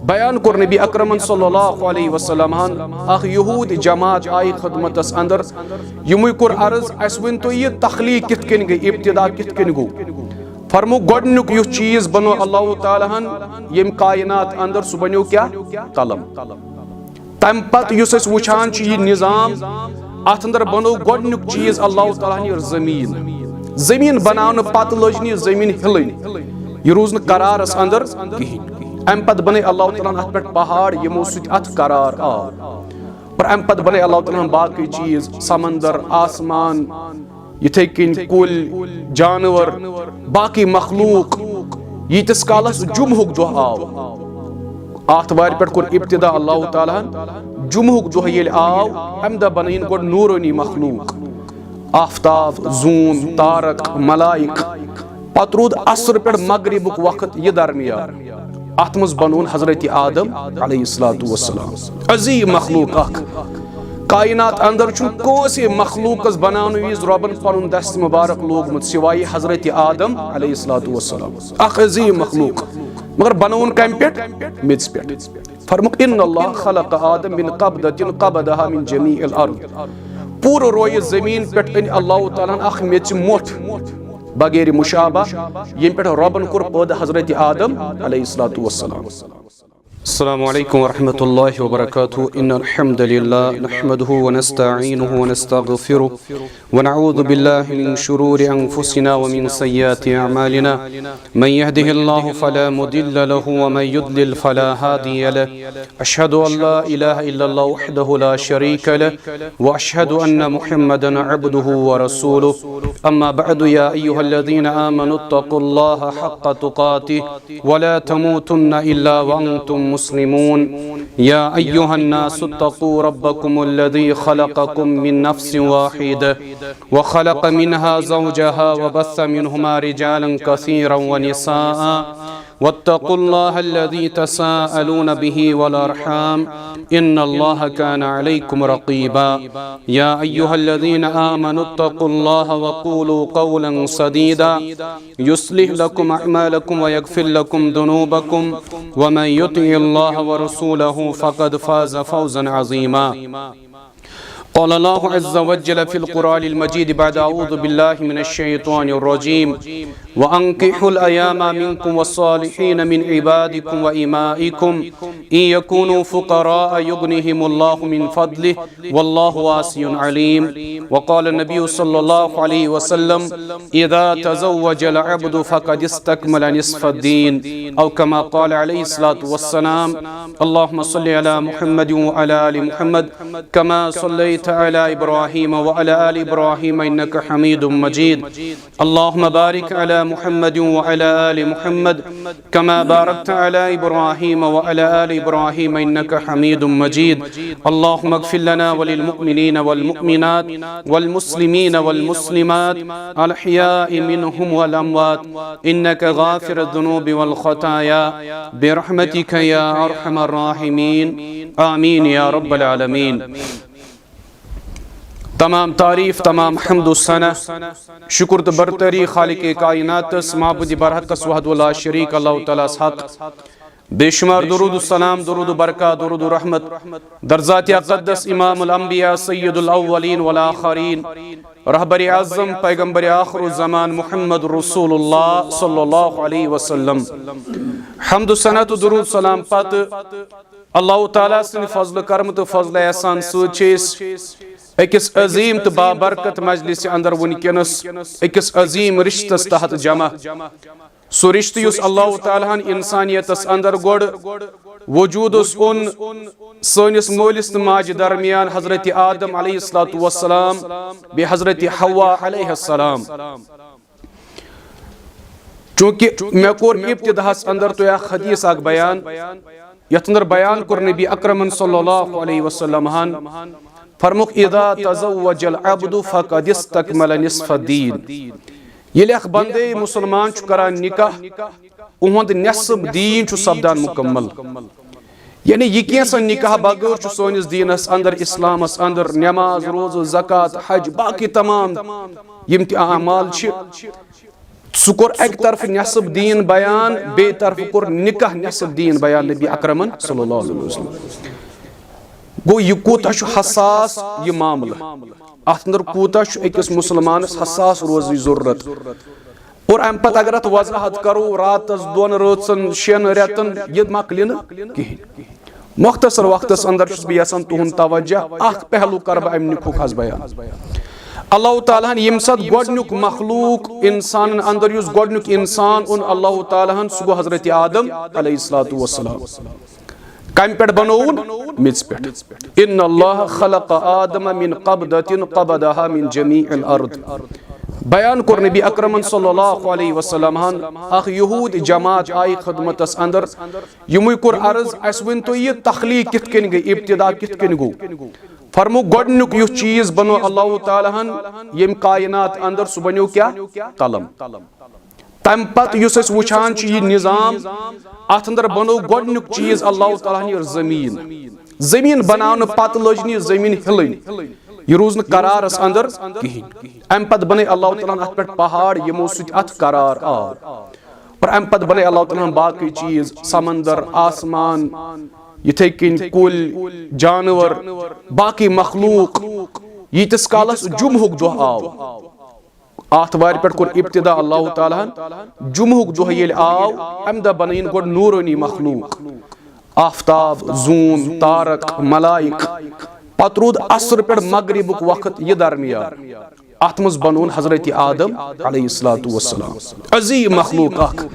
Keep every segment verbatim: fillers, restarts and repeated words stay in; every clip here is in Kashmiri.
بیان کوٚر نبی اکرمن صلی اللہ علیہ وسلم ہن، اکھ یہود جماعت آیہِ خدمتس اندر، یِموٕے کوٚر عرض، اسہِ ؤنۍ تو یہِ تخلیق کِتھ کٔنۍ گٔے، ابتدا کِتھ کٔنۍ گوٚو؟ فرمو، گۄڈٕنیُک یُس چیٖز بنو اللہ تعالیٰ ہن ییٚمہِ کائنات اندر، سُہ بنیو کیٛاہ؟ قلم۔ تمہِ پتہٕ یُس أسۍ وٕچھان چھِ یہِ نظام، اتھ اندر بنو گۄڈٕنیُک چیٖز اللہ تعالیٰ ہن یہِ زٔمیٖن۔ زٔمیٖن بناونہٕ پتہٕ لٔج نہٕ یہِ زٔمیٖن ہِلٕنۍ، یہِ روٗز نہٕ قرارس اندر کِہیٖنۍ۔ امہِ پتہٕ بنٲے اللہ تعالیٰ ہن اتھ پٮ۪ٹھ پہاڑ، یِمو سۭتۍ اتھ قرار آو۔ اور امہِ پتہٕ بنٲے اللہ تعالیٰ ہن باقٕے چیٖز، سمندر، آسمان، یِتھے کٔنۍ کُلۍ، جانور، باقٕے مخلوق۔ ییٖتِس کالس جمعہُک دۄہ آو، آتھوارِ پٮ۪ٹھ کوٚر ابتدا اللہ تعالیٰ ہن۔ جمعہُک دۄہ ییٚلہِ آو، امہِ دۄہ بنٲیِن گۄڈٕ نورٲنی مخلوق، آفتاب، زوٗن، تارک، ملائک۔ پتہٕ روٗد عصر پٮ۪ٹھ مغربُک وقت یہِ درمیان۔ اتھ منٛز بنوون حضرت آدم علیہ الصلوۃ والسلام۔ عظیم مخلوق اکھ۔ کائنات اندر چھُنہٕ کٲنٛسہِ مخلوقس بناونہٕ وِزِ رۄبن پنُن دست مبارک لوگمُت سوائے حضرت آدم علیہ الصلوۃ والسلام۔ اکھ عظیم مخلوق، مگر بنوون کمہِ پٮ۪ٹھ؟ میٚژِ پٮ۪ٹھ۔ فرمووُکھ، ان اللہ خلق آدم من قبضۃ قبضہا من جمیع الارض۔ پوٗرٕ رویہِ زٔمیٖن پٮ۪ٹھ أنۍ اللہ تعالیٰ ہن اکھ میٚژِ مۄٹھ بغیر مشابہ، ییٚمہِ پٮ۪ٹھ رۄبن کوٚر پٲدٕ حضرت آدم علیہ الصلوۃ والسلام۔ السلام عليكم ورحمة الله وبركاته. إن الحمد لله نحمده ونستعينه ونستغفره ونعوذ بالله من شرور أنفسنا ومن سيئات أعمالنا. من يهده الله فلا مضل له ومن يضلل فلا هادي له. أشهد أن لا إله إلا الله وحده لا شريك له وأشهد أن محمدا عبده ورسوله. أما بعد، يا أيها الذين آمنوا اتقوا الله حق تقاته ولا تموتن إلا وأنتم مسلمون. يا أيها الناس اتقوا ربكم الذي خلقكم من نفس واحدة وخلق منها زوجها وبث منهما رجالا كثيرا ونساء واتقوا الله الذي تساءلون به والأرحام إن الله كان عليكم رقيبا. يا أيها الذين آمنوا اتقوا الله وقولوا قولا سديدا يصلح لكم أعمالكم ويغفر لكم ذنوبكم ومن يطع الله ورسوله فقد فاز فوزا عظيما. قال الله عز وجل في القرآن المجيد بعد أعوذ بالله من الشيطان الرجيم. وأنكحوا الأيامى منكم والصالحين من عبادكم وإمائكم إن يكونوا فقراء يغنهم الله من فضله والله واسع عليم. وقال النبي صلى الله عليه وسلم: إذا تزوج العبد فقد استكمل نصف الدين. أو كما قال عليه الصلاة والسلام. اللهم صل على محمد وعلى آل محمد كما صليت على إبراهيم وعلى آل إبراهيم إنك حميد مجيد. اللهم بارك على محمد وعلى آل محمد كما باركت على إبراهيم وعلى آل إبراهيم إنك حميد مجيد. اللهم اغفر لنا وللمؤمنين والمؤمنات والمسلمين والمسلمات الأحياء منهم والأموات إنك غافر الذنوب والخطايا برحمتك يا أرحم الراحمين. آمين يا رب العالمين. تمام تعریف، تمام حمد و ثنا، شکر تہٕ برتری خالق کائناتس، معبود برحقس وحدہ لا شریک اللہ تعالیٰ ہس حق۔ بے شمار درود و سلام، درود و برکات، درود و رحمت در ذات اقدس امام الانبیاء سید الاولین والآخرین، رہبر اعظم پیغمبر آخر الزمان محمد رسول اللہ صلی اللہ علیہ وسلم۔ حمد و ثنا تہٕ درود سلام پتہٕ اللہ تعالیٰ سٕنٛدِ فضل کرم تہٕ فضل احسان سۭتۍ چھِ أسۍ أکِس عظیٖم تہٕ بابرکت مجلسہِ اندر وٕنکیٚنس أکِس عظیٖم رشتس تحت جمع۔ سُہ رشتہٕ یُس اللہ تعالیٰ ہن انسانیتس اندر گۄڈٕ وجودس اوٚن، سٲنِس مٲلِس تہٕ ماجہِ درمیان حضرت آدم علیہ الصلوۃ والسلام بیٚیہِ حضرت حوا علیہ السلام۔ چونکہ مےٚ کوٚر ابتداہس اندر تۄہہِ اکھ حدیث اکھ بیان، یتھ اندر بیان کوٚر نبی اکرمن صلی اللہ علیہ وسلم ہن، فرمووُکھ، "اذا تزوج العبد فقد استکمل نصف الدین"۔ ییٚلہِ اکھ بندے مسلمان چھُ کران نکاح، اُہُنٛد نصف دین چھُ سپدان مکمل۔ یعنی یہ کینٛژھن نکاح بغٲر چھُ سٲنِس دیٖنس اندر، اسلامس اندر، نماز، روزٕ، زکوٰۃ، حج، باقی تمام یِم تہِ اعمال چھِ، سُہ کوٚر اَکہِ طرفہٕ نٮ۪صٕف دیٖن بیان، بیٚیہِ طرفہٕ کوٚر نِکاح نٮ۪صٕف دیٖن بیان نبی اکرمن صلی اللہ علیہ وسلم۔ گوٚو، یہِ کوٗتاہ چھُ حساس یہِ معاملہٕ، اَتھ اندر کوٗتاہ چھُ أکِس مُسلمانس حساس روزٕچ ضروٗرت۔ اور اَمہِ پتہٕ اگر اَتھ وضاحت کرو، راتس دۄن رٲژن شٮ۪ن رٮ۪تن یہِ مۄکلہِ نہٕ کِہینۍ۔ مختصر وقتس اندر چھُس بہٕ یژھان تُہُنٛد توجہ، اکھ پہلو کرٕ بہٕ اَمہِ نِکاحُک حظ بیان۔ اللہ تعالیٰ ہن ییٚمہِ ساتہٕ گۄڈٕنیُک مخلوق اِنسانن اندر، یُس گۄڈٕنیُک اِنسان اوٚن اللہ تعالیٰ ہن، سُہ گوٚو حضرت آدم علیہ الصلوۃ والسلام۔ کمہِ پٮ۪ٹھ بنووُن؟ میٚژِ پٮ۪ٹھ۔ ان اللہ خلق آدم من قبضۃ قبضہا من جمیع الارض۔ بیان کوٚر نبی اکرمن صلی اللہ علیہ وسلم ہن، اکھ یہود جماعت آیہِ خدمتس اندر، یِموٕے کوٚر عرض، اسہِ ؤنۍ تو، یہِ تخلیق کِتھ کٔنۍ گٔے، ابتدا کِتھ کٔنۍ گوٚو؟ فرمو، گۄڈٕنیُک یُس چیٖز بنو اللہ تعالیٰ ہن ییٚمہِ کائنات اندر، سُہ بنیو کیٛاہ؟ قلم۔ تمہِ پتہٕ یُس أسۍ وٕچھان چھِ یہِ نظام، اتھ اندر بنو گۄڈٕنیُک چیٖز اللہ تعالیٰ ہن یہِ زٔمیٖن۔ زٔمیٖن بناونہٕ پتہٕ لٔج نہٕ یہِ زٔمیٖن ہِلٕنۍ، یہِ روٗز نہٕ قرارس اندر کِہینۍ۔ امہِ پتہٕ بنٲے اللہ تعالیٰ ہن اتھ پٮ۪ٹھ پہاڑ، یِمو سۭتۍ اتھ قرار آو۔ اور امہِ پتہٕ بنٲے اللہ تعالیٰ ہن باقٕے چیٖز، سمندر، آسمان، یِتھے کٔنۍ کُلۍ، جانور، باقٕے مخلوق۔ ییٖتِس کالس جمعہُک دۄہ آو، آتھوارِ پٮ۪ٹھ کوٚر ابتدا اللہ تعالیٰ ہن۔ جمعہُک دۄہ ییٚلہِ آو، امہِ دۄہ بنٲیِن گۄڈٕ نورٲنی مخلوق، آفتاب، زوٗن، تارک، ملائک۔ پتہٕ روٗد عصر پٮ۪ٹھ مغربُک وقت، یہِ درمیان۔ اتھ منٛز بنوون حضرت آدم علیہ الصلوۃ والسلام۔ عظیم مخلوق اکھ۔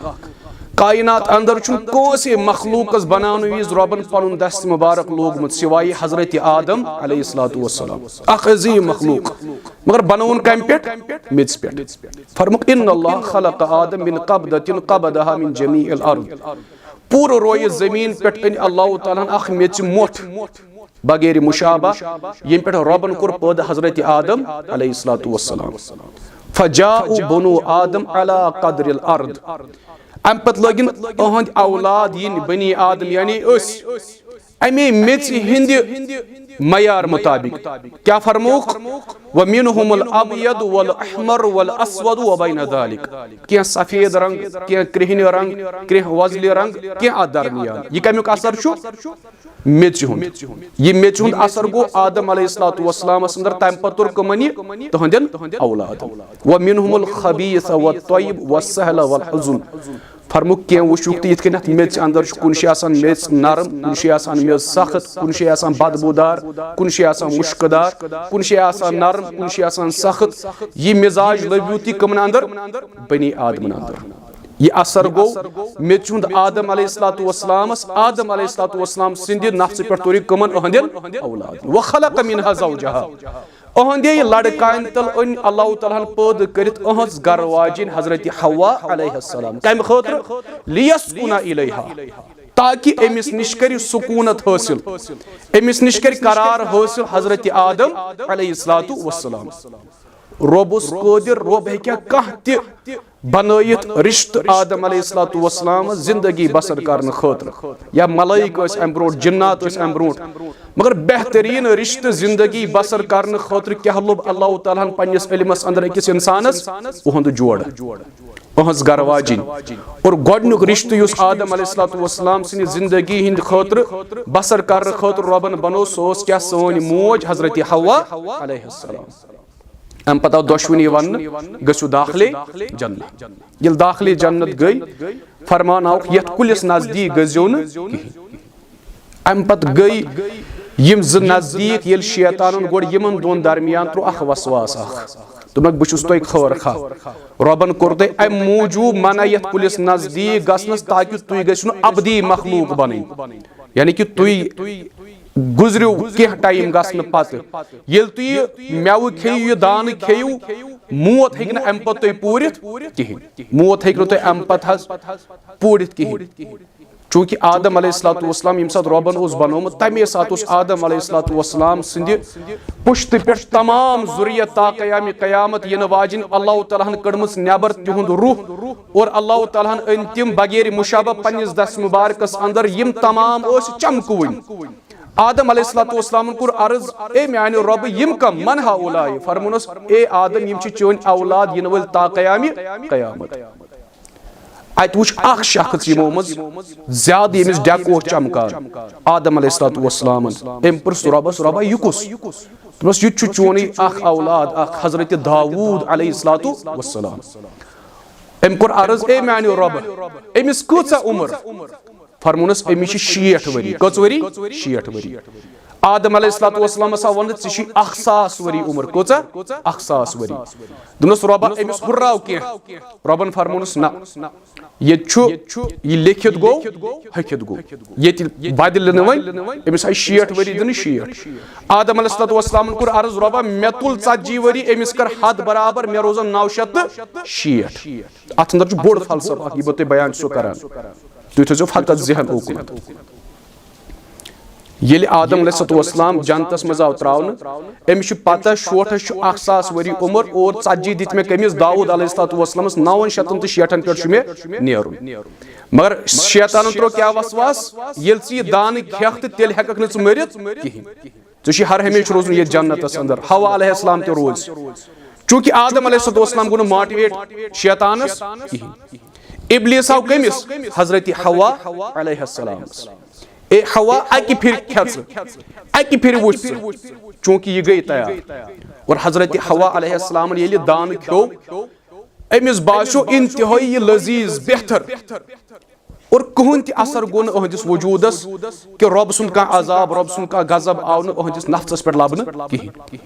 کائنات اندر چھُنہٕ کٲنٛسہِ مخلوقس بناونہٕ وِزِ رۄبن پنُن دست مبارک لوگمُت سوائے حضرت آدم علیہ الصلوۃ والسلام۔ اکھ عظیم مخلوق۔ مگر بنووُن کمہِ پٮ۪ٹھ؟ میٚژِ پٮ۪ٹھ۔ فرمووُکھ، ان اللہ خلق آدم من قبضۃ قبضہا من جمیع الارض۔ پوٗرٕ رویہِ زٔمیٖن پٮ۪ٹھ أنۍ اللہ تعالیٰ ہن اکھ میٚژِ مۄٹھ، بغیر مشابہ، ییٚمہِ پٮ۪ٹھ رۄبن کوٚر پٲدٕ حضرت آدم علیہ الصلوۃ والسلام۔ فجاء بنو آدم علی قدر الارض۔ امہِ پتہٕ لٲگِن أہنٛدۍ اولاد یِنۍ، بنی آدم، یعنی أسۍ، اَمے میٚژِ ہٕنٛدِ معیار مطابق۔ کیٛاہ فرمووُکھ؟ ومنهم الابیض والاحمر والاسود وبین ذلک۔ کینٛہہ سفید رنگ، کینٛہہ کرٛہنہِ رنگ، کینٛہہ وۄزلہِ رنگ، کینٛہہ اتھ درمیان۔ یہِ کمیُک اثر چھُ؟ میٚژِ ہُنٛد۔ یہِ میٚژِ ہُنٛد اثر گوٚو آدم علیہ الصلوۃ والسلامس اندر، تمہِ پتہٕ توٚر کٕمن یہِ؟ تُہنٛدٮ۪ن اولادن۔ ومنهم الخبیث والطیب والسہل والحزن۔ فرمووُکھ، کینٛہہ وٕچھُکھ تہٕ یِتھ کٔنۍ اتھ میٚژِ اندر چھُ، کُنہِ چھِ آسان میٚژ نرم، کُنہِ چھِ آسان میٚژ سخت، کُنہِ چھِ آسان بدبوٗدار، کُنہِ چھِ آسان مُشکہٕ دار، کُنہِ چھِ آسان نرم، کُنہِ چھِ آسان سخت۔ یہِ مزاج لٔبِو تُہۍ کٕمن اندر؟ بنی آدمن اندر۔ یہِ اثر گوٚو میٚژِ ہُنٛد آدم علیہ الصلوۃ والسلامس، آدم علیہ الصلوۃ والسلام سٕنٛدِ نفسہٕ پٮ۪ٹھ توٚر یہِ کٕمن؟ أہنٛدٮ۪ن اولادن۔ وخلق منها زوجها۔ أہنٛدے لڑکانہِ تل أنۍ اللہ تعالیٰ ہن پٲدٕ کٔرِتھ أہنٛز گرٕ واجِنۍ حضرت حوا علیہ السلام۔ کمہِ خٲطرٕ؟ لیسکن الیہا، تاکہ أمِس نِش کرِ سکوٗنت حٲصِل، أمِس نِش کرِ قرار حٲصِل حضرت آدم علیہ الصلوۃ والسلام۔ رۄب اوس قٲدِر، رۄب ہیٚکہِ ہا کانٛہہ تہِ بنٲیِتھ رشتہٕ آدم علیہ الصلوۃ والسلام زندگی بسر کرنہٕ خٲطرٕ، یا ملائک ٲسۍ امہِ برونٛٹھ، جنات ٲسۍ امہِ برونٛٹھ، مگر بہترین رشتہٕ زندگی بسر کرنہٕ خٲطرٕ کیٛاہ لوٚب اللہ تعالیٰ ہن پننِس علمس اندر أکِس انسانس؟ اُہُنٛد جوڑٕ، اُہٕنٛز گرٕ واجِنۍ۔ اور گۄڈٕنیُک رشتہٕ یُس آدم علیہ الصلوۃ والسلام سٕنٛدِ زندگی ہٕنٛدِ خٲطرٕ بسر کرنہٕ خٲطرٕ رۄبن بنوو، سُہ اوس کیٛاہ؟ سٲنۍ موج حضرت حوا علیہ السلام۔ امہِ پتہٕ آو دۄشوٕنی وننہٕ، گٔژھِو داخلے جنت۔ ییٚلہِ داخلے جنت گٔے، فرمان آوُکھ، یتھ کُلِس نزدیٖک گٔژھزیو نہٕ کِہینۍ۔ امہِ پتہٕ گٔے یِم زٕ نزدیٖک، ییٚلہِ شیطانن گۄڈٕ یِمن دۄن درمیان ترٛوو اکھ وسواس اکھ، دوٚپنکھ، بہٕ چھُس تۄہہِ خٲر خواہ۔ رۄبن کوٚر تۄہہِ امہِ موٗجوٗب منع یتھ کُلِس نزدیٖک گژھنس، تاکہِ تُہۍ گٔژھِو نہٕ ابدی مخلوق بنٕنۍ۔ یعنی کہِ تُہۍ گُزرِو کینٛہہ ٹایم گژھنہٕ پتہٕ، ییٚلہِ تُہۍ یہِ مٮ۪وٕ کھیٚیِو، یہِ دانہٕ کھیٚیِو، موت ہیٚکہِ نہٕ امہِ پتہٕ تۄہہِ پوٗرِتھ کِہینۍ۔ موت ہیٚکہِ نہٕ تۄہہِ امہِ پتہٕ حظ پوٗرِتھ کِہینۍ۔ چوٗنٛکہِ آدم علیہ الصلوۃ والسلام ییٚمہِ ساتہٕ رۄبن اوس بنوومُت، تَمے ساتہٕ اوس آدم علیہ الصلوۃ والسلام سٕنٛدِ پُشتہٕ پٮ۪ٹھ تمام ذُریت تا قیام قیامت یِنہٕ واجِنۍ اللہ تعالیٰ ہن کٔڑمٕژ نٮ۪بر تِہُنٛد روح، اور اللہ تعالیٰ ہن أنۍ تِم بغیر مشابہ پننِس دست مبارکس اندر، یِم تمام ٲسۍ چمکوٕنۍ۔ آدم علیہ الصلوۃ والسلامن کوٚر عرض، اے میانہِ رۄبہٕ، یِم کم؟ من ہؤلاء؟ فرمونس، اے آدم، یِم چھِ چٲنۍ اولاد، یِنہٕ وٲلۍ تا قیامِ قیامت۔ اتہِ وُچھ اکھ شخص یِمو منٛز زیادٕ ییٚمِس ڈیکہٕ اوس چمکان، آدم علیہ الصلوۃ والسلامن۔ أمۍ پرُژھ رۄبس، رۄبا، یہِ کُس؟ دوٚپنس، یہِ تہِ چھُ چونُے اکھ اولاد، اکھ حضرت داوود علیہ الصلوۃ والسلام۔ أمۍ کوٚر عرض، اے میانہِ رۄبہٕ، أمِس کۭژاہ عمر؟ فرمونس، أمِس چھِ شیٹھ ؤری۔ کٔژ ؤری؟ شیٹھ ؤری۔ آدم علیہ الصلوۃ والسلامس آو وننہٕ، ژےٚ چھُے اکھ ساس ؤری عمر۔ کۭژاہ؟ اکھ ساس ؤری۔ دوٚپنس، رۄبا، أمِس ہُرراو کینٛہہ۔ رۄبن فرمونس، نہ، ییٚتہِ چھُ، یہِ لیکھِتھ گوٚو، ۂکھِتھ گوٚو۔ ییٚتہِ بدلہِ نہٕ وۄنۍ، أمِس آیہِ شیٹھ ؤری دِنہٕ، شیٹھ۔ آدم علیہ الصلوۃ والسلامن کوٚر عرض، رۄبا، مےٚ تُل ژتجی ؤری، أمِس کر حد برابر، مےٚ روزن نو شیٚتھ تہٕ شیٹھ۔ اتھ اندر چھُ بوٚڑ فلسفہٕ اکھ، یہِ بہٕ تۄہہِ بیان چھُسو کران۔ تُہۍ تھٲیزیو فقط ذہن اوکُن۔ ییٚلہِ آدم علیہ الصلوۃ والسلام جنتس منٛز آو تراونہٕ، أمِس چھُ پتہ، شوٹھس چھُ اکھ ساس ؤری عمر اور ژتجی دِتۍ مےٚ کٔمِس؟ داوود علیہ الصلوۃ والسلامس۔ نون شیٚتن تہٕ شیٹھن پٮ۪ٹھ چھُ مےٚ نیرُن۔ مگر شیطانن ترٛوو کیٛاہ وسواس؟ ییٚلہِ ژٕ یہِ دانہٕ کھٮ۪کھ تہٕ تیٚلہِ ہٮ۪ککھ نہٕ ژٕ مٔرِتھ کِہینۍ۔ ژےٚ چھُے ہر ہمیشہٕ روزُن ییٚتہِ جنتس اندر۔ حوا علیہ السلام تہِ روزِ۔ چونکہ آدم علیہ الصلوۃ والسلام گوٚو نہٕ موٹیویٹ شیطانس کِہینۍ۔ ابلیس آو کٔمِس؟ حضرت حوا علیہ السلامس۔ اے حوا، اکہِ پھرِ کھےٚ ژٕ، اکہِ پھرِ وٕچھ ژٕ، چونکہ یہِ گٔے تیار۔ اور حضرت حوا علیہ السلامن ییٚلہِ دانہٕ کھیوٚو، أمِس باسیو انتہٲئی یہِ لذیذ، بہتر۔ اور کٕہٕنۍ تہِ اثر گوٚو نہٕ أہٕنٛدِس وجوٗدس، کہِ رۄب سُنٛد کانٛہہ عذاب، رۄب سُنٛد کانٛہہ غضب آو نہٕ أہٕنٛدِس نفسس پٮ۪ٹھ لبنہٕ کِہینۍ۔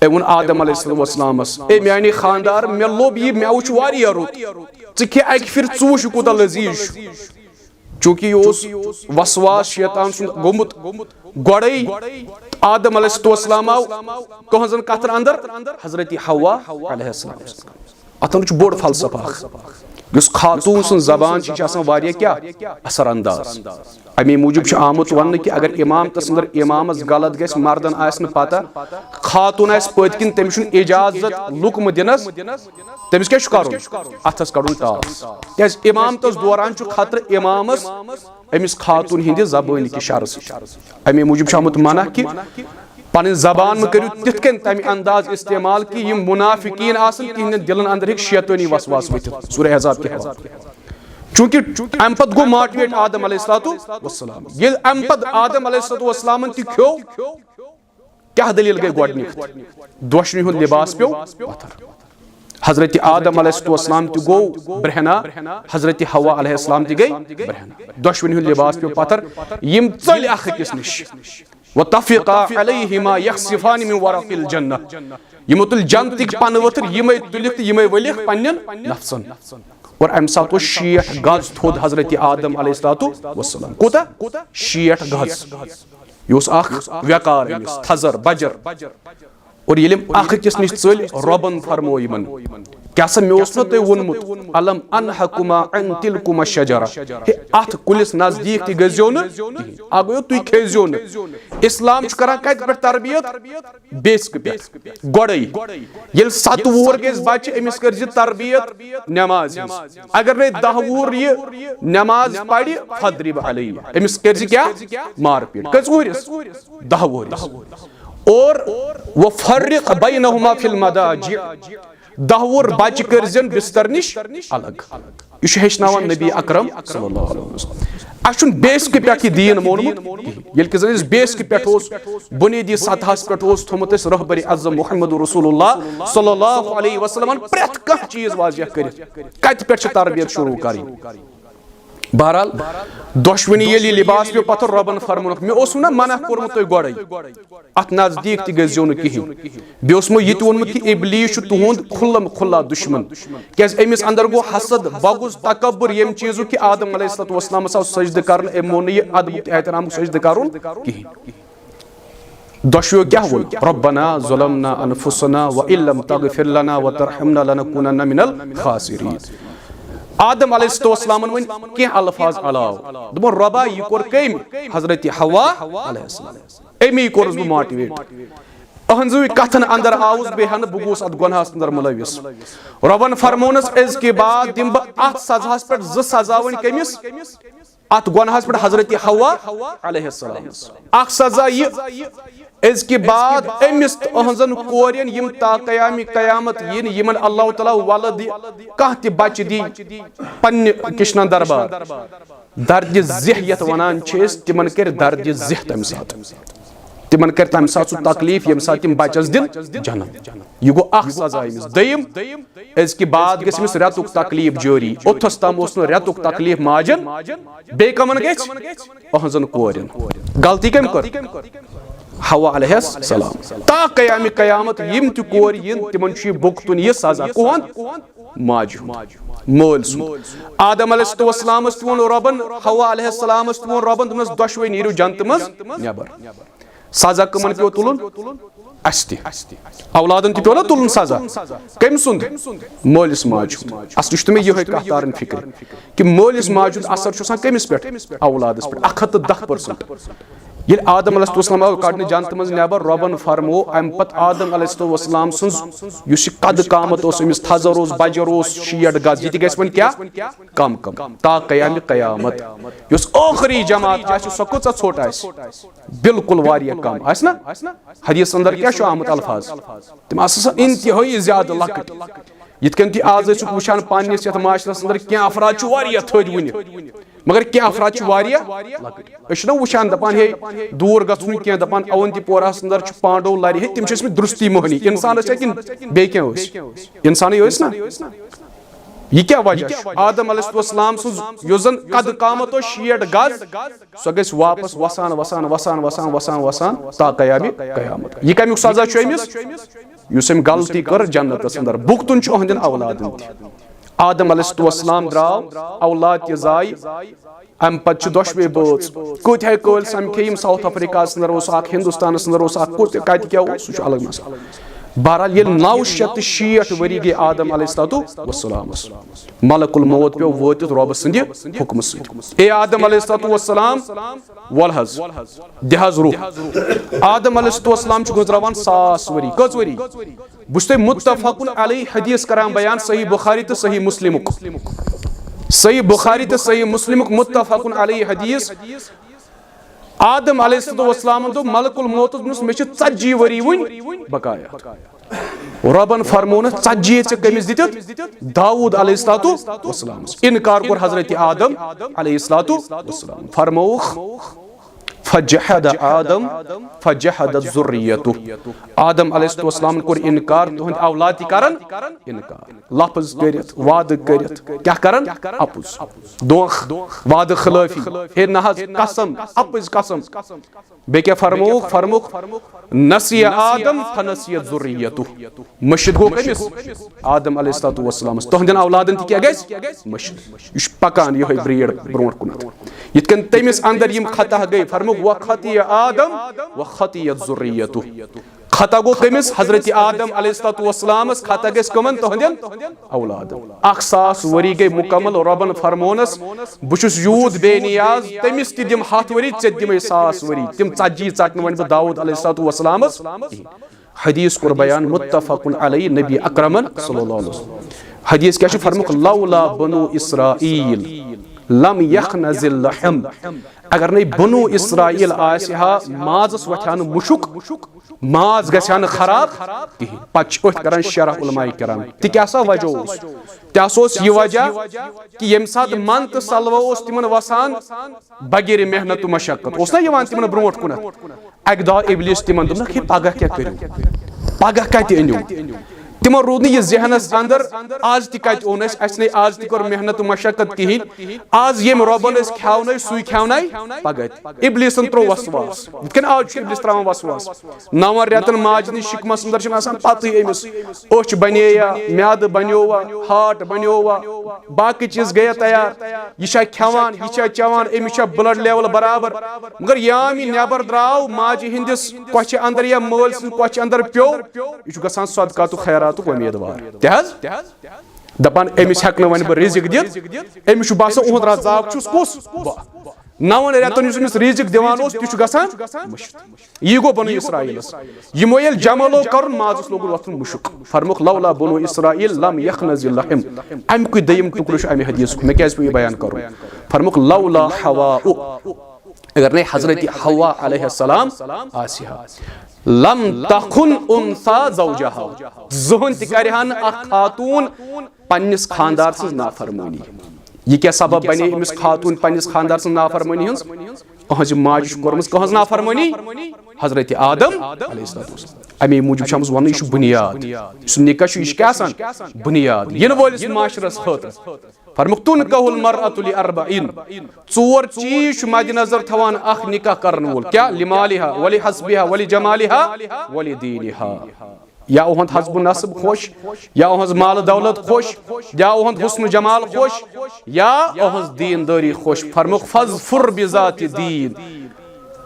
أمۍ ووٚن آدم علیہ السلام وسلامس، اے میانہِ خاندار، مےٚ لوٚب یہِ، مےٚ وُچھ واریاہ رُت۔ ژٕ کھے اکہِ پھرِ، ژٕ وُچھ یہِ کوٗتاہ لذیذ چھُ۔ چونکہ یہِ اوس وسواس شیطان سُنٛد گوٚمُت گۄڈے۔ آدم علیہ السلام آو کٔہٕنٛزن کتھن اندر؟ حضرت حوا علیہ السلام۔ اتھ اندر چھُ بوٚڑ فلسفہٕ اکھ، یُس خاتون سٕنٛز زبان چھِ، یہِ چھِ آسان واریاہ کیٛاہ؟ اثر انداز۔ امی موٗجوٗب چھُ آمُت وننہٕ کہِ اگر امامتس اندر امامس غلط گژھِ، مردن آسہِ نہٕ پتہ، خاتون آسہِ پٔتۍ کِنۍ، تٔمِس چھُنہٕ اجازت لُکمہٕ دِنس، تٔمِس کیٛاہ چھُ کرُن؟ اتھس کڑُن ٹاس۔ کیٛازِ؟ امامتس دوران چھُ خطرٕ امامس أمِس خاتون ہٕنٛدِ زبٲنۍ کہِ شرٕ سۭتۍ۔ امی موٗجوٗب چھُ آمُت منع کہِ پنٕنۍ زبان مہٕ کٔرِو تِتھ کٔنۍ تمہِ انداز استعمال کہِ یِم منافقین آسن، تِہنٛدٮ۪ن دِلن اندر ہیٚکہِ شیطٲنی وسواس ؤتھِتھ۔ سورہ احزاب کہِ حوالہٕ۔ چونکہ امہِ پتہٕ گوٚو موٹیویٹ آدم علیہ الصلوۃ والسلام۔ ییٚلہِ امہِ پتہٕ آدم علیہ الصلوۃ والسلامن تہِ کھیوٚو، کیٛاہ دٔلیٖل گٔے گۄڈٕنیتھ؟ دۄشوٕنی ہُنٛد لباس پیوٚو پتھر۔ حضرت آدم علیہ السلام تہِ گوٚو برہنہ، حضرت حوا علیہ السلام تہِ گٔے برہنہ۔ دۄشوٕنی ہُنٛد لباس پیوٚو پتھر۔ یِم ژٔلۍ اکھ أکِس نِش۔ وطفقا علیہما یخصفان من ورق الجنہ۔ یِمو تُلۍ جنتٕکۍ پنہٕ ؤتھٕر، یِمے تُلِکھ تہٕ یِمے ؤلِکھ پننٮ۪ن نفسن۔ اور امہِ ساتہٕ اوس شیٹھ گز تھوٚد حضرت آدم علیہ الصلوۃ والسلام۔ کوٗتاہ؟ شیٹھ گز۔ یہِ اوس اکھ وقار أمِس، تھزر، بجر۔ اور ییٚلہِ یِم اکھ أکِس نِش ژٔلۍ، رۄبن فرموو یِمن، کیٛاہ سا مےٚ اوس نہ تۄہہِ ووٚنمُت، الم انہکما عن تلکما الشجرہ، ہے، اتھ کُلِس نزدیٖک تہِ گٔژھزیو نہٕ کِہیٖنۍ۔ اکھ گوٚو تُہۍ کھیزیو نہٕ۔ اسلام چھُ کران کتہِ پٮ۪ٹھ تربیت؟ بیسکہِ پٮ۪ٹھ۔ گۄڈے ییٚلہِ ستہٕ وُہُر گژھِ بچہِ، أمِس کٔرزِ تربیت نماز ہٕنٛز۔ اگر نے دہ وُہُر یہِ نماز پرِ، فضرب علیہ، أمِس کٔرزِ کیٛاہ؟ مارپیٹ۔ کٔژ وُہرِس؟ دہ وُہرِس۔ اور وفرق بینہما فی المضاجع، دہ وُہُر بچہِ کٔرزٮ۪ن بستر نِش الگ۔ یہِ چھُ ہیٚچھناوان نبی اکرم صلی اللہ علیہ وسلم۔ اسہِ چھُنہٕ بیسکہِ پٮ۪ٹھ یہِ دیٖن مونمُت کِہیٖنۍ۔ ییٚلہِ کہِ زن أسۍ بیسکہِ پٮ۪ٹھ اوس، بنیٲدی سطحس پٮ۪ٹھ اوس تھوٚمُت اَسہِ رہبر اعظم محمد رسول اللہ صلی اللہ علیہ وسلمن پرٛٮ۪تھ کانٛہہ چیٖز واضح کٔرِتھ، کتہِ پٮ۪ٹھ چھِ تربیت شروع کرٕنۍ۔ بہرحال، دۄشوٕنی ییٚلہِ یہِ لباس پیوٚو پتھر، رۄبن فرمونکھ، مےٚ اوسوٕ نا منع کوٚرمُت تۄہہِ گۄڈے، اتھ نزدیٖک تہِ گٔژھزیو نہٕ کِہیٖنۍ۔ بیٚیہِ اوسمو یہِ تہِ ووٚنمُت کہِ ابلیس چھُ تُہُنٛد کھُلم کھُلا دُشمن، کیازِ أمِس اندر گوٚو حسد، بغض، تکبر ییٚمہِ چیٖزُک کہِ آدم علیہ الصلوۃ والسلامس آو سجدٕ کرنہٕ، أمۍ مون نہٕ یہِ ادبُک تہٕ احترامُک سجدٕ کرُن کِہیٖنۍ۔ دۄشوٕیو کیٛاہ ووٚن؟ ربنا ظلمنا انفسنا وان لم تغفر لنا وترحمنا لنکونن من الخاسرین۔ آدم علیہ السلام وسلامن ؤنۍ کینٛہہ الفاظ علاوٕ۔ دوٚپُن، رۄبا، یہِ کوٚر کٔمۍ؟ حضرت حوا علیہ السلام۔ امی کوٚرُس بہٕ موٹیویٹ۔ أہنٛزٕے کتھن اندر آوُس، بیٚیہِ ہا نہٕ بہٕ گوس اتھ گۄناہس اندر ملوث۔ رۄبن فرمونس، أزکہِ بعد دِمہٕ بہٕ اتھ سزاہس پٮ۪ٹھ زٕ سزا۔ وۄنۍ کٔمِس؟ اتھ گۄناہس پٮ۪ٹھ حضرت حوا علیہ السلام۔ اکھ سزا یہِ، أزکہِ بعد أمِس تہٕ أہنٛزن کورٮ۪ن، یِم تا قیام قیامت یِن، یِمن اللہ تعالیٰ ولد دی، کانٛہہ تہِ بچہٕ دی پننہِ کشنہ دربار، دردِ زیہ یتھ ونان چھِ أسۍ، تِمن کرِ دردِ زیہ تمہِ ساتہٕ۔ تِمن کرِ تمہِ ساتہٕ سُہ تکلیف، ییٚمہِ ساتہٕ تِم بچس دِن جنم۔ یہِ گوٚو اکھ سزا أمِس۔ دوٚیِم، أزکہِ بعد گژھِ أمِس رٮ۪تُک تکلیف جٲری۔ اوٚتھس تام اوس نہٕ رٮ۪تُک تکلیف ماجن، بیٚیہِ کمن گژھِ؟ أہنٛزن کورٮ۪ن۔ غلطی کٔمۍ کٔر؟ حوا علیہ السلام۔ تا قیام قیامت یِم تہِ کورِ یِن، تِمن چھُ یہِ بھگتُن یہِ سزا۔ کُہُنٛد؟ ماجہِ ہُنٛد، مٲلۍ سُنٛد۔ آدم علیہ الصلوۃ والسلامس تہِ ووٚن رۄبن، حوا علیہ السلامس تہِ ووٚن رۄبن، دوٚپنس، دۄشوے نیٖرِو جنتہٕ منٛز نٮ۪بر۔ سزا کٕمن پیوٚو تُلُن؟ اسہِ تہِ۔ اولادن تہِ پیوٚو نا تُلُن سزا؟ کٔمۍ سُنٛد؟ مٲلِس ماجہِ ہُنٛد۔ اصلی چھُ مےٚ یِہوٚے کتھ تارٕنۍ فکرِ کہِ مٲلِس ماجہِ ہُنٛد اثر چھُ آسان کٔمِس پٮ۪ٹھ؟ اولادس پٮ۪ٹھ، اکھ ہتھ تہٕ دہ پٔرسنٹ۔ ییٚلہِ آدم علیہ السلام آو کڑنہٕ جنتہٕ منٛز نٮ۪بر، رۄبن فرموو، امہِ پتہٕ آدم علیہ السلام سٕنٛز یُس یہِ قد قامت اوس، أمِس تھزر اوس، بجر اوس شیٹھ گز، یہِ تہِ گژھِ وۄنۍ کیٛاہ؟ کم کم، تا قیام قیامت۔ یۄس ٲخری جماعت آسہِ، سۄ کۭژاہ ژھوٚٹ آسہِ؟ بالکل واریاہ کم آسہِ نا؟ حدیث اندر کیٛاہ چھُ آمُت الفاظ؟ تِم آسہٕ آسان انتہٲیی زیادٕ لۄکٕٹۍ۔ یِتھ کٔنۍ تُہۍ آز ٲسِو وٕچھان پننِس یتھ معاشرس اندر، کینٛہہ افراد چھِ واریاہ تھٔدۍ وٕنہِ، مگر کینٛہہ افراد چھِ واریاہ لۄکٕٹۍ۔ أسۍ چھِنہ وٕچھان، دپان، ہے، دوٗر گژھُن کینٛہہ، دپان، اونتی پوراہس اندر چھِ پانڈو لرِ، ہے، تِم چھِ ٲسمٕتۍ درستی مۄہنی، انسان ٲسۍ یا کِنہٕ بیٚیہِ کینٛہہ ٲسۍ؟ انسانٕے ٲسۍ نا۔ یہِ کیٛاہ وجہ چھُ؟ آدم علیہ السلام سٕنٛز یُس زن قد قامت اوس شیٹھ گز، سۄ گژھِ واپس وسان، وسان، وسان، وسان، وسان، وسان تا قیامِ قیامت۔ یہِ کمیُک سزا چھُ أمِس؟ یُس أمۍ غلطی کٔر جنتس اندر، بُگتُن چھُ أہنٛدٮ۪ن اولادن تہِ۔ آدم علیہ السلام درٛاو، اولاد تہِ زایہِ، امہِ پتہٕ چھِ دۄشوے بٲژ۔ کۭتۍ ہاے کٲلۍ سمکھے یِم؟ ساؤتھ افریقہس اندر اوس اکھ، ہندوستانس اندر اوس اکھ، کوٚت کتہِ کیٛاہ اوس، سُہ چھُ الگ مسلہٕ۔ بہرحال، ییٚلہِ نو شیٚتھ تہٕ شیٹھ ؤری گٔے آدم علیہ الصلوۃ والسلامس، ملک الموت پیوٚو وٲتِتھ رۄبہٕ سٕنٛدِ حُکمہٕ سۭتۍ۔ اے آدم علیہ الصلوۃ والسلام، وَل حظ، دِ حظ روح۔ آدم علیہ الصلوۃ والسلام چھُ گُزراوان ساس ؤری۔ کٔژ ؤری؟ بہٕ چھُس تۄہہِ متفقن علیہ حدیث کران بیان، صحیح بخاری تہٕ صحیح مسلمُک۔ صحیح بخاری تہٕ صحیح مسلمُک متفقن علیہ حدیث۔ آدم علیہ الصلوۃ والسلامن دوٚپ ملک الموتس، دوٚپنس، مےٚ چھِ ژتجی ؤری وُنہِ بقایا۔ رۄبن فرموونس، ژتجی ژےٚ کٔمِس دِتِتھ؟ داؤد علیہ الصلوۃ والسلامس۔ انکار کوٚر حضرت آدم علیہ الصلوۃ والسلام۔ فرمووُکھ، فجحد آدم فجحدت ذریتہ۔ آدم علیہ الصلوۃ والسلامن کوٚر انکار، تُہنٛدۍ اولاد تہِ کرن انکار۔ لفظ کٔرِتھ، وعدٕ کٔرِتھ، کیٛاہ کرن؟ اپُز، دھوکھ، وعدٕ خلٲفی۔ ہے نہ حظ، قسم، اپُز قسم۔ بیٚیہِ کیٛاہ فرمووُکھ؟ فرمووُکھ، نسی آدم فنسیت ذریتہ۔ مٔشِتھ گوٚو کٔمِس؟ آدم علیہ الصلوۃ والسلامس۔ تُہنٛدٮ۪ن اولادن تہِ کیٛاہ گژھِ؟ مٔشِتھ۔ یہِ چھُ پکان یِہوٚے breed برونٛٹھ کُنتھ۔ یِتھ کٔنۍ تٔمِس اندر یِم خطا گٔے، فرمووُکھ، وخطی آدم وخطیت ذریتہ۔ خطا گوٚو کٔمِس؟ حضرت آدم علیہ الصلوۃ والسلامس۔ خطا گژھِ کٕمن؟ تُہنٛدٮ۪ن اولادن۔ اکھ ساس ؤری گٔے مکمل۔ رۄبن فرمونس، بہٕ چھُس یوٗت بے نیاز، تٔمِس تہِ دِم ہتھ ؤری، ژےٚ تہِ دِمے ساس ؤری۔ تِم ژتجی ژٹنہٕ وۄنۍ بہٕ داؤد علیہ الصلوۃ والسلامس۔ حدیث کوٚر بیان، متفق علیہ، نبی اکرمن صلی اللہ علیہ وسلم۔ حدیث کیٛاہ چھُ؟ فرمووُکھ، لولا بنو اسرائیل لم یخنز اللحم۔ اگر نَے بنو اسرائیل آسہِ ہا، مازس وۄتھِ ہا نہٕ مُشُک، ماز گژھِ ہا نہٕ خراب کِہیٖنۍ۔ پتہٕ چھِ أتھۍ کران شرح علماء کرام تہِ کیٛاہ سا وجہ اوس۔ تہِ ہسا اوس یہِ وجہ کہِ ییٚمہِ ساتہٕ من تہٕ سلوہ اوس تِمن وسان، بغیر محنت و مشقت اوس نہ یِوان تِمن برونٛٹھ کُنتھ۔ اکہِ دۄہ ابلیس تِمن دوٚپنکھ، ہے، پگاہ کیٛاہ کٔرِو؟ پگاہ کتہِ أنِو؟ تِمن روٗد نہٕ یہِ ذہنس اندر، از تہِ کتہِ اوٚن اسہِ، اسہِ نے از تہِ کٔر محنت و مشقت کِہینۍ۔ از ییٚمۍ رۄبن أسۍ کھیاونٲے، سُے کھیاوناے پگاہ تہِ۔ ابلیسن ترٛوو وسواس، یِتھ کٔنۍ از چھُ ابلیس تراوان وسواس۔ نون رٮ۪تن ماجہِ ہٕنٛدِس شِکمس اندر چھُنہٕ آسان پتہٕے أمِس، أچھ بنے یا، میادٕ بنیووا، heart بنیووا، باقٕے چیٖز گٔیے تیار۔ یہِ چھا کھٮ۪وان، یہِ چھا چٮ۪وان، أمِس چھا blood level برابر؟ مگر یام یہِ نٮ۪بر درٛاو، ماجہِ ہٕنٛدِس کۄچھِ اندر یا مٲلۍ سٕنٛدِ کۄچھِ اندر پیوٚو، یہِ چھُ گژھان صدقاتُک خیراتُک اُمیدوار۔ تہِ حظ؟ دپان، أمِس ہٮ۪کہٕ نہٕ وۄنۍ بہٕ رِزق دِتھ، أمِس چھُ باسان، اُہُنٛد رزاق چھُس کُس؟ بہٕ۔ نون رٮ۪تن یُس أمِس رِزِق دِوان اوس، تہِ چھُ گژھان مٔشِتھ۔ یی گوٚو بنو اسرائیلس۔ یِمو ییٚلہِ جمع لوگ کرُن، مازس لوگُن وۄتھُن مُشُک۔ فرمووُکھ، "لولا بنو اسرائیل لم یخنز اللحم۔" اَمہِ کُے دوٚیِم ٹُکڑٕ چھُ اَمہِ حدیثُک، مےٚ کیازِ پیوٚو یہِ بیان کرُن؟ فرمووُکھ، "لولا حواء"، اگر نے حضرت حوا علیہ السلام آسہِ ہا، "لم تخن انثی زوجہا"، زٕہٕنۍ تہِ کرِ ہا نہٕ اکھ خاتوٗن پننِس خاندار سٕنٛز نافرمٲنی۔ یہِ کیٛاہ سبب بنے أمِس خاتوٗن پننِس خاندار سٕنٛز نافرمٲنی ہٕنٛز؟ أہنٛزِ ماجہِ چھُ کوٚرمٕژ کٕہٕنٛز نافرمٲنی؟ حضرت آدم علیہ الصلوۃ والسلام۔ اَمے موٗجوٗب چھُ آمُت وننہٕ، یہِ چھُ بُنیاد۔ یُس نِکاح چھُ، یہِ چھُ کیٛاہ آسان؟ بُنیاد۔ یِنہٕ وٲلِس معاشرس خٲطرٕ۔ فرمووُکھ، "تنکح المرأة لاربع"۔ ژور چیٖز چھُ مد نظر تھاوان اکھ نِکاح کرن وول۔ کیٛاہ؟ لمالہا، ولحسبہا، ولجمالہا، ولدینہا۔ یا اُہُنٛد حسب و نسب خۄش، یا اُہٕنٛز مال دولت خۄش، یا اُہُنٛد حسن و جمال خۄش، یا اُہٕنٛز دیندٲری خۄش۔ فرمووُکھ، "فاظفر بذات الدین"،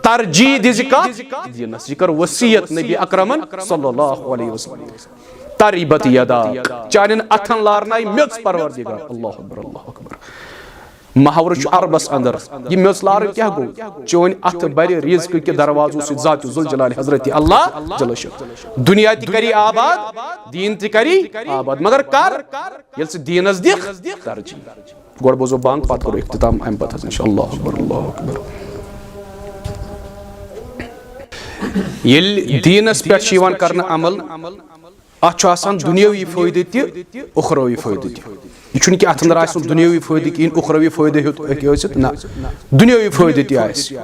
ترجیح دِزِ کتھ؟ دیٖنس۔ یہِ کٔر وصیت نبی اکرمن صلی اللہ علیہ وسلم۔ "تربت یداک"، چانٮ۪ن اتھن لارنایہِ میٚژ پروردگار۔ اللہ اکبر، اللہ اکبر۔ محاورٕ چھُ عربس اندر۔ یہِ میٚژ لارُن کیٛاہ گوٚو؟ چٲنۍ اتھٕ برِ رزقہٕ کہِ دروازو سۭتۍ ذات ذوالجلال حضرت اللہ جل شانہ۔ دُنیا تہِ کری آباد، دیٖن تہِ کری آباد، مگر کر؟ ییٚلہِ ژٕ دیٖنس دِکھ ترجیح۔ گۄڈٕ بوزو بانگ، پتہٕ کرو اختتام امہِ پتہٕ حظ انشاءاللہ۔ اکبر، اللہ اکبر۔ ییٚلہِ دیٖنس پٮ۪ٹھ چھُ یِوان کرنہٕ عمل، اتھ چھُ آسان دُنیٲوی فٲیدٕ تہِ، اُخروی فٲیدٕ تہِ۔ یہِ چھُنہٕ کہِ اتھ اندر آسہِ نہٕ دُنیٲوی فٲیدٕ کِہیٖنۍ، اُخروی فٲیدٕ ہیوٚت ہیٚکہِ ٲسِتھ، نہ، دُنیٲوی فٲیدٕ تہِ آسہِ۔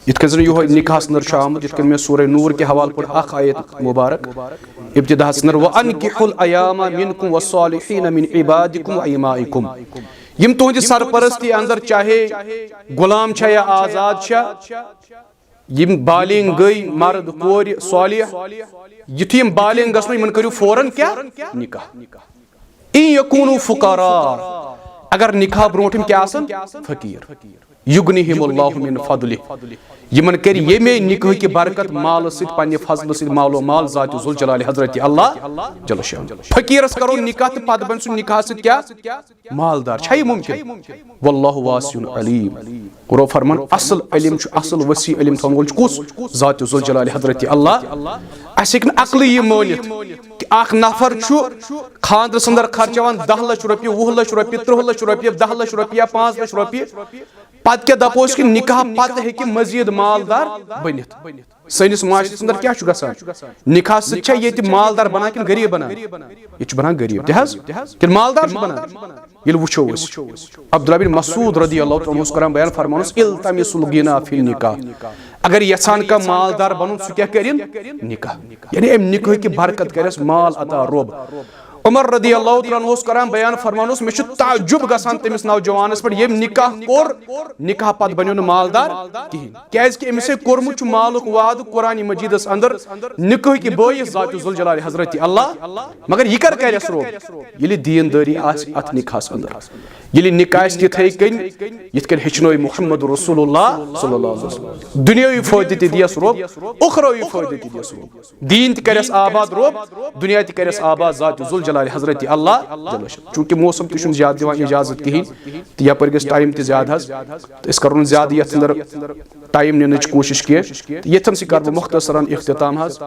یِتھ کٔنۍ زن یِہوے نِکاحس اندر چھُ آمُت، یِتھ کٔنۍ مےٚ سورہ نور کہِ حوالہٕ پٲٹھۍ اکھ آیت مبارک ابتداہس اندر، "وانکحوا الایامی منکم والصالحین من عبادکم وامائکم"، یِم تُہنٛدِ سرپرستی اندر چاہے غلام چھا یا آزاد چھا، یِم بالغ گٔے، مرد، کورِ، صالح، یُتھُے یِم بالغ گژھنو، یِمن کٔرِو فوراً کیٛاہ؟ نِکاح۔ ان یکونوا فقراء، اگر نِکاح برونٛٹھ یِم کیٛاہ آسن؟ فقیٖر۔ یغنہم اللہ من فضلہ، یِمن کٔرِ ییٚمے نِکاح کہِ برکت مالہٕ سۭتۍ، پننہِ فضلہٕ سۭتۍ، مال و مال ذات ذوالجلال حضرت اللہ جل شانہ۔ فقیٖرس کرو نِکاح تہٕ پتہٕ بنہِ سُہ نِکاح سۭتۍ کیٛاہ؟ مالدار۔ چھا یہِ ممکن؟ واللہ واسع علیم۔ رب فرمان، اصل علم چھُ، اصل وسیع علم تھاون وول چھُ کُس؟ ذات ذوالجلال حضرت اللہ۔ اسہِ ہیٚکہِ نہٕ عقلٕے یہِ مٲنِتھ کہِ اکھ نفر چھُ خاندرس اندر خرچاوان دَہ لچھ رۄپیہِ، وُہ لچھ رۄپیہِ، تٕرٛہ لچھ رۄپیہِ، دَہ لچھ رۄپیہِ یا پانٛژھ لچھ رۄپیہِ، پتہٕ کیٛاہ دپوس کہِ نِکاح پتہٕ ہیٚکہِ مزید مالدار بٔنِتھ؟ سٲنِس معاشرس اندر کیٛاہ چھُ گژھان؟ نِکاح سۭتۍ چھا ییٚتہِ مالدار بنان کِنہٕ غریب بنان؟ ییٚتہِ چھُ بنان غریب تہِ حظ، کِنہٕ مالدار چھُ بنان؟ ییٚلہِ وٕچھو أسۍ، عبداللہ بن مسعود رضی اللہ تعالیٰ عنہ اوس کران بیان، فرمانس، "التمس الغنی فی النکاح"، اگر یژھان کانٛہہ مالدار بنُن، سُہ کیٛاہ کرِن؟ نِکاح۔ یعنی امہِ نِکاح کہِ برکت کرٮ۪س مال عطا رۄب۔ عمر رضی اللہ تعالیٰ عنہ اوس کران بیان، فرمانس، مےٚ چھُ تعجب گژھان تٔمِس نوجوانس پٮ۪ٹھ، ییٚمۍ نِکاح کوٚر، نِکاح پتہٕ بنیو نہٕ مالدار کِہیٖنۍ، کیازِ کہِ أمِس ہے کوٚرمُت چھُ مالُک وعدٕ قرآن مجیدس اندر، نِکاح کہِ بٲیِس ذات ذوالجلال حضرت اللہ، مگر یہِ کر کرٮ۪س رۄب؟ ییٚلہِ دیٖندٲری آسہِ اتھ نِکاحس اندر، ییٚلہِ نِکاح آسہِ تِتھے کٔنۍ یِتھ کٔنۍ ہیٚچھنٲوۍ محمد رسول اللہ صلی اللہ علیہ وسلم، دُنیٲوی فٲیدٕ تہِ دِیَس رۄب، اُخروی فٲیدٕ تہِ دِیَس رۄب۔ دیٖن تہِ کرٮ۪س آباد رۄب، دُنیا تہِ کرٮ۪س آباد ذات ذوالجلال حضرت اللہ جل شانہ۔ چوٗنٛکہِ موسم تہِ چھُنہٕ زیادٕ دِوان اجازت کِہیٖنۍ، تہٕ یپٲرۍ گژھِ ٹایم تہِ زیادٕ حظ، تہٕ أسۍ کرو نہٕ زیادٕ یتھ اندر ٹایم نِنٕچ کوٗشش کینٛہہ۔ تہٕ ییٚتھٮ۪ن سۭتۍ کرٕ بہٕ مختصرن اختتام حظ۔